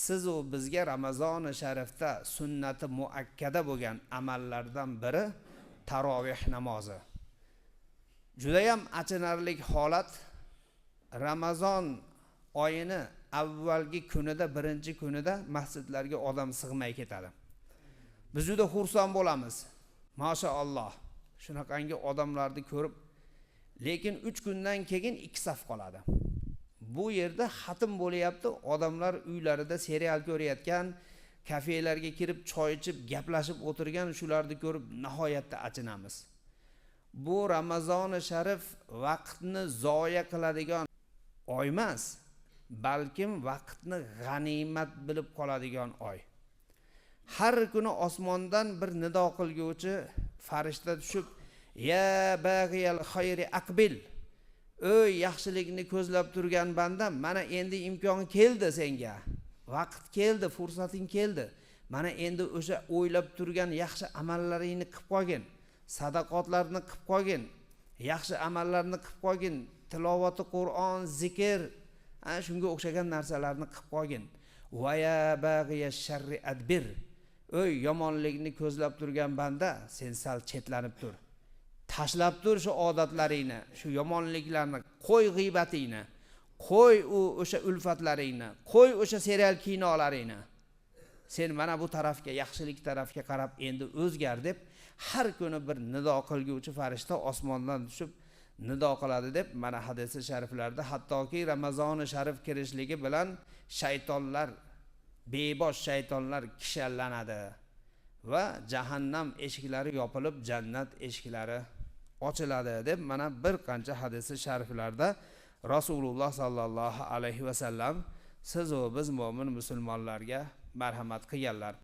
Sizu bizga Ramazoni sharifda sunnati muakkada bo'lgan amallardan biri taroveh namozi. Judayam achinarli holat, Ramazon oyini avvalgi kunida, birinchi kunida masjidlarga odam sig'may ketadi. Biz juda xursand bo'lamiz. Mashaalloh, shunaqangi odamlarni ko'rib, lekin 3 kundan keyin 2 saf qoladi. Bu yerda xatm bo'lyapti, odamlar uylarida serial ko'rayotgan, kafelarga kirib choy ichib gaplashib o'tirgan, shularni ko'rib nihoyatda achinamiz. Bu Ramazoni sharif vaqtni zoya qiladigan oy emas, balkim vaqtni g'animat bilib qoladigan oy. Har kuni osmondan bir nido qilguvchi farishta tushib, ya bag'iyal xayri aqbil, ey yaxshilikni ko'zlab turgan bandam, mana endi imkon keldi senga, vaqt keldi, fursating keldi, mana endi o'sha o'ylab turgan yaxshi amallaringni qilib qo'ygin, sadaqotlarni qilib qo'ygin, yaxshi amallarni qilib qo'ygin, tilovati Qur'on, zikr, ana shunga o'xshagan narsalarni qilib qo'ygin. Va ya bag'iya sharri adbir, ey yomonlikni ko'zlab turgan banda, sen sal chetlanib tur, tashlab tur shu odatlaringni, shu yomonliklarni, qo'y g'iybatingni, qo'y u o'sha ulfatlaringni, qo'y o'sha serial kinolaringni, sen mana bu tarafga, yaxshilik tarafga qarab endi o'zgar deb har kuni bir nido qilguvchi farishta osmondan tushib nido qiladi deb mana hadisi shariflarda, hattoki Ramazoni sharif kirishligi bilan shaytonlar, bebosh shaytonlar kishanlanadi va jahannam eshiklari yopilib, jannat eshiklari ochiladi deb mana bir qancha hadisi shariflarda Rasululloh sallallohu alayhi vasallam siz va biz mo'min musulmonlarga marhamat qilganlar.